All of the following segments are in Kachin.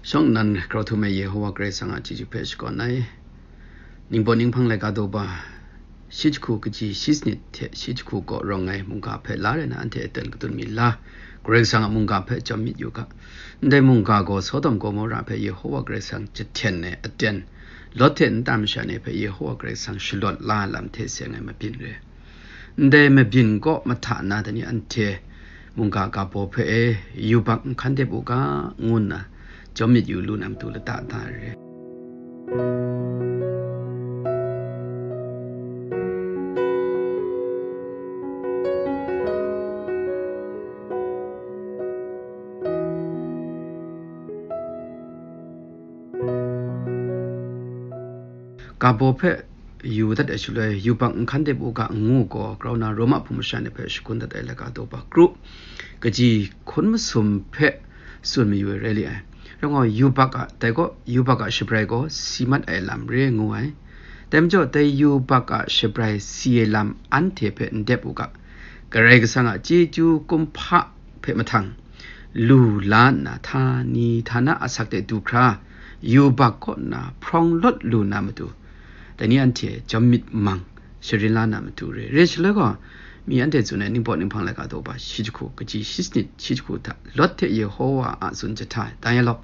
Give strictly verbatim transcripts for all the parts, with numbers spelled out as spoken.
Shawng nnan grau htum ai Yehowa Karai Kasang a chyeju hpe shakawn ai. Ningbaw ninghpang laika daw ba, shi jahku kaji shi sanit hte shi jahku kaw rawng ai mungga hpe la rai na anhte aten kadun mi la, Karai Kasang a mungga hpe chyawm myit yu ga. Ndai mungga gaw Sodom Gomora hpe Yehowa Karai Kasang jahten ai aten, Lot hte nta masha ni hpe Yehowa Karai Kasang shalawt la ai lam hte seng ai mabyin re. Ndai mabyin kaw mahta na dai ni anhte mungga ga baw hpe e yubak nhkan dep u ga, ngu nna chyawm myit yu lu na matu lata da ai re. Ga baw hpe yu dat ai shaloi, yubak nhkan dep u ga ngu gaw, grau na Roma hpung masha ni hpe shakun dat ai laika daw ba kru, kaji hkun masum hpe tsun mayu ai rai li ai. Rai gaw, yubak a, dai gaw, yubak a shabrai gaw si mat ai lam re ngu ai. Dai majaw, dai yubak a shabrai si ai lam anhte hpe n dep u ga, Karai Kasang a chyeju kumhpa hpe mahtang, lu la nna, htani htana asak de du hkra, yubak kaw nna hprawng lawt lu na matu, dai ni anhte chyawm myit mang sharin la na matu re. Re shaloi gaw, mi anhte tsun ai ningbaw ninghpang laika daw ba shi jahku kaji shi sanit shi jahku hta Lot hte Yehowa a tsun jahta ai, tai ya law.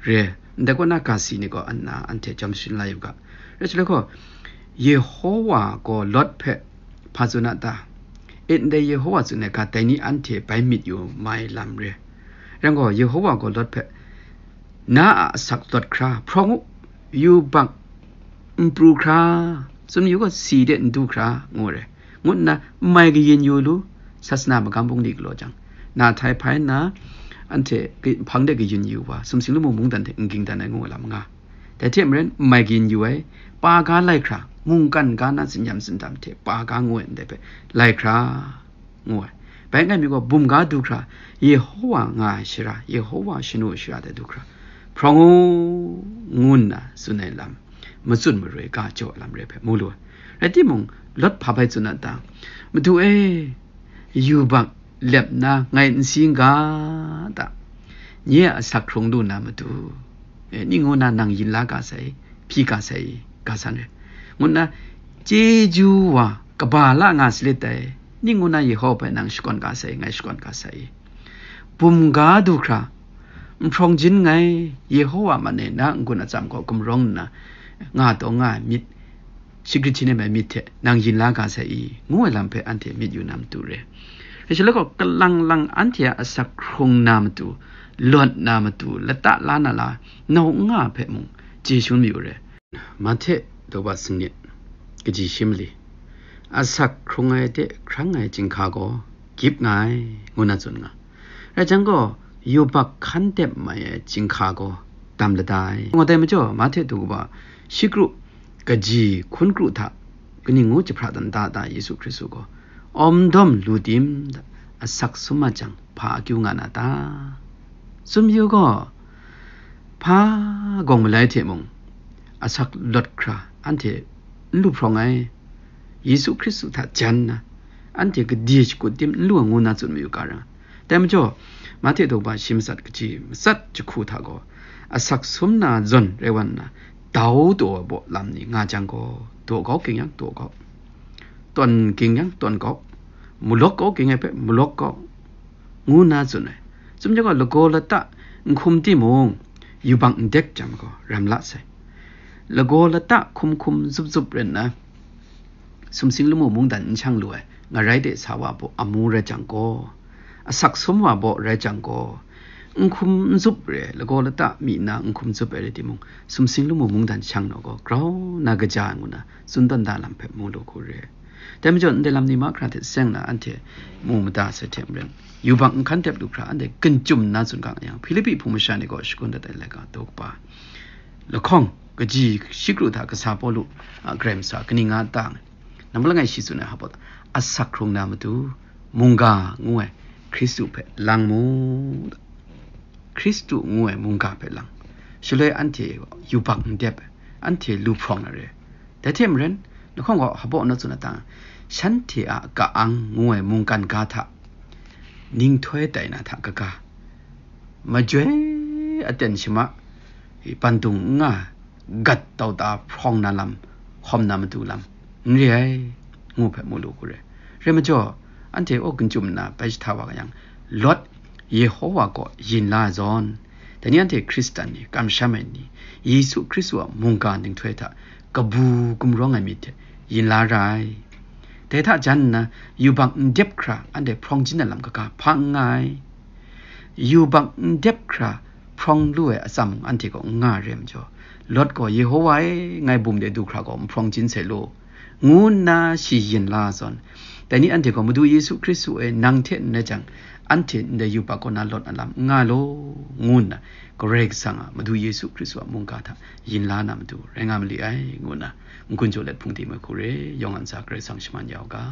Re, ndai kaw na ga si ni gaw nna anhte chyawm sharin la yu ga. Re shaloi gaw, Yehowa gaw Lot hpe hpa tsun a ta? E, ndai Yehowa tsun ai ga dai ni anhte bai myit yu mai lam re. Rai gaw, Yehowa gaw Lot hpe, na a asak lawt hkra hprawng u, yubak n pru hkra, tsun yu gaw si de n du hkra, ngu re, ngu nna n mai kayin yu lu, sasana magam bungli galaw jang, na htai hpai nna, anhte hpang de kayin yu wa, sumsing lamu mungdan hte n ging dan ai ngu ai lam nga. Dai hte maren, n mai kayin yu ai, pa ga lai hkra, mungkan ga na tsinyam tsindam hte pa ga ngu ai ndai hpe lai hkra, ngu ai. Bai n gai mi gaw, bum ga du hkra, Yehowa nga ai shara, Yehowa shanu shara de du hkra, hprawng u, ngu nna tsun ai lam, matsun maroi ga jaw ai lam re hpe mu lu ai. Rai timung, Lot hpa bai tsun a ta? Madu e, yubak lep nna ngai n si n ga ta? Nye a asak hkrung lu na matu, e, ning ngu na nang yin la ga sai, hpyi ga sai, ga san re, ngu nna chyeju wa kaba la nga salit dai, ning ngu na Yehowa hpe nang shakawn ga sai, ngai shakawn ga sai. Bum ga du hkra, n hprawng jin nngai, Yehowa man e na n-gun atsam gaw gumrawng nna, nga taw nga ai myit, shagrit htin e mai myit hte nang yin la ga sai i, ngu ai lam hpe anhte myit yu na matu re. Rai shaloi gaw, kalang lang anhte a asak hkrung na matu, lawt na matu, lata la na la, nau n nga hpe mung chye shangun mayu re. Mahte daw ba sanit, kaji shi mali, asak hkrung ai de hkrang ai chyinghka gaw gyip nga ai, ngu na tsun nga. Rai jang gaw, yubak hkan dep mai ai chyinghka gaw dam lada ai. Ngu dai majaw, Mahte daw ba shi kru, kaji hkun kru hta kaning ngu jahpra dan da ta Yesu Hkristu gaw, awm dawm lu tim, asak sum a jang, hpa akyu nga na ta? Tsun yu gaw, hpa gawng malai hte mung, asak lawt hkra anhte n lu hprawng ai, Yesu Hkristu hta jan nna, anhte gade shakut tim n lu ai ngu na tsun mayu ga ra. Dai majaw, Mahte daw ba shi matsat kaji matsat jahku hta gaw, asak sum na zawn rai wa nna, dau taw ai baw lam ni nga jang gaw, daw kau ging yang daw kau, tawn ging yang tawn kau, malawk kau ging ai hpe malawk kau, ngu nna tsun ai. Tsun jang gaw, lagaw lata n hkum timung, yubak n dek jang gaw, ram la sai. Lagaw lata hkum hkum zup zup rai nna, sumsing lamu mungdan n shang lu ai ngarai de sa wa baw amu rai jang gaw, asak sum wa baw rai jang gaw, n hkum n zup re, lagaw lata mi nna n hkum zup ai rai timung, sumsing lamu mungdan shang naw gaw, grau na kaja ai ngu na tsun tawn da lam hpe mu lu hku re. Dai majaw, ndai lam ni mahkra hte seng na anhte mu mada sai hte maren, yubak n hkan dep lu hkra anhte gun chyum nna tsun ga yang, Hpilipi hpung masha ni gaw shakun dat ai laika daw kaba lahkawng, kaji shi kru hta kasa Pawlu a Karai Masa kaning nga ta? Nambat langai shi tsun ai hpa, asak hkrung na matu, mungga ngu ai Hkristu hpe lang mu. Hkristu ngu ai mungga hpe lang. Shaloi anhte yubak n dep, anhte lu hprawng na re. Dai hte maren, lahkawng gaw hpa na tsun a ta? Shanhte a ka-ang ngu ai mungkan ga hta, ninghtoi tai na hta kaga, majoi aten shama, bandung n nga, gat tau ta hprawng na lam, hkawm na matu lam, n re ai, ngu hpe mu lu hku re. Rai majaw, anhte aw, gun chyum nna bai jahta wa yang, Lawt Yehowa kaw yin la ai zawn, dai ni anhte Hkristan ni, kamsham ai ni, Yesu Hkristu a mungga nhtoi hta kabu gumrawng ai myit hte yin la ra ai. Dai hta jan nna, yubak n dep hkra anhte hprawng jin ai lam kaga hpa n nga ai. Yubak n dep hkra hprawng lu ai atsam mung anhte kaw n nga ai rai majaw, Lawt gaw, Yehowa e, ngai bum de du hkra gaw n hprawng jin sai law, ngu nna shi yin la ai zawn, dai ni anhte gaw Madu Yesu Hkristu e nang hte n rai jang, anhte ndai yubak kaw na lawt na lam n nga law, ngu nna Karai Kasang a Madu Yesu Hkristu a mungga hta yin la na matu rai nga ma li ai, ngu nna n-gun jaw let hpung de mai hku re, yawng a ntsa Karai Kasang shaman ya u ga.